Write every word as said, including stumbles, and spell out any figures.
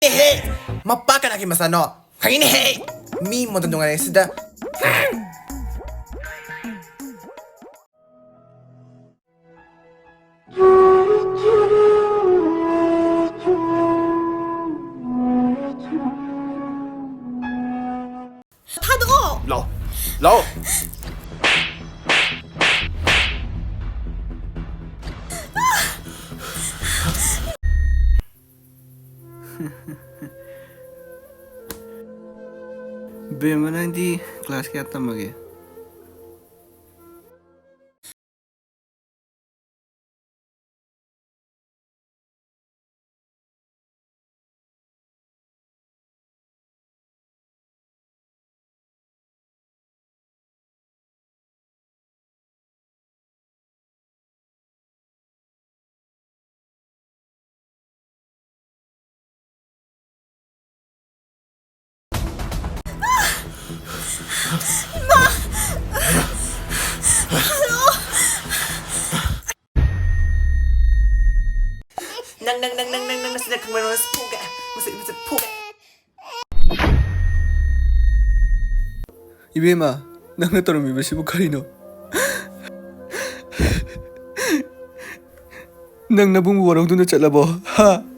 ꯑꯦꯍꯦ! ꯃꯄꯥ ꯀꯅꯥꯒꯤ ꯃꯆꯥꯅꯣ? ꯐꯩꯅꯦꯍꯦ! ꯃꯤ ꯃꯣꯟꯗ ꯅꯨꯡꯉꯥꯏꯔꯦ ꯁꯤꯗ꯫ ꯊꯥꯗꯣꯛꯑꯣ! ꯂꯥꯎ! ꯂꯥꯎ! ꯕꯦꯝꯃ, ꯅꯪꯗꯤ class ꯀꯌꯥ ꯇꯝꯃꯒꯦ? ꯅꯪ, ꯅꯪ, ꯅꯪ, ꯅꯪ, ꯅꯪ, ꯅꯪ, ꯅꯁꯤꯅ ꯈꯪꯕ꯭ꯔꯥ? ꯅꯪ ꯐꯨꯒꯦ꯫ ꯃꯁꯤ, ꯃꯁꯤ ꯐꯨꯒꯦ꯫ ꯏꯕꯦꯝꯃ, ꯅꯪꯅ ꯇꯧꯔꯝꯃꯤꯕꯁꯤꯕꯨ ꯀꯔꯤꯅꯣ? ꯅꯪ ꯅꯕꯨꯡ ꯋꯥꯔꯧꯗꯨꯅ ꯆꯠꯂꯕꯣ? ꯍꯥ?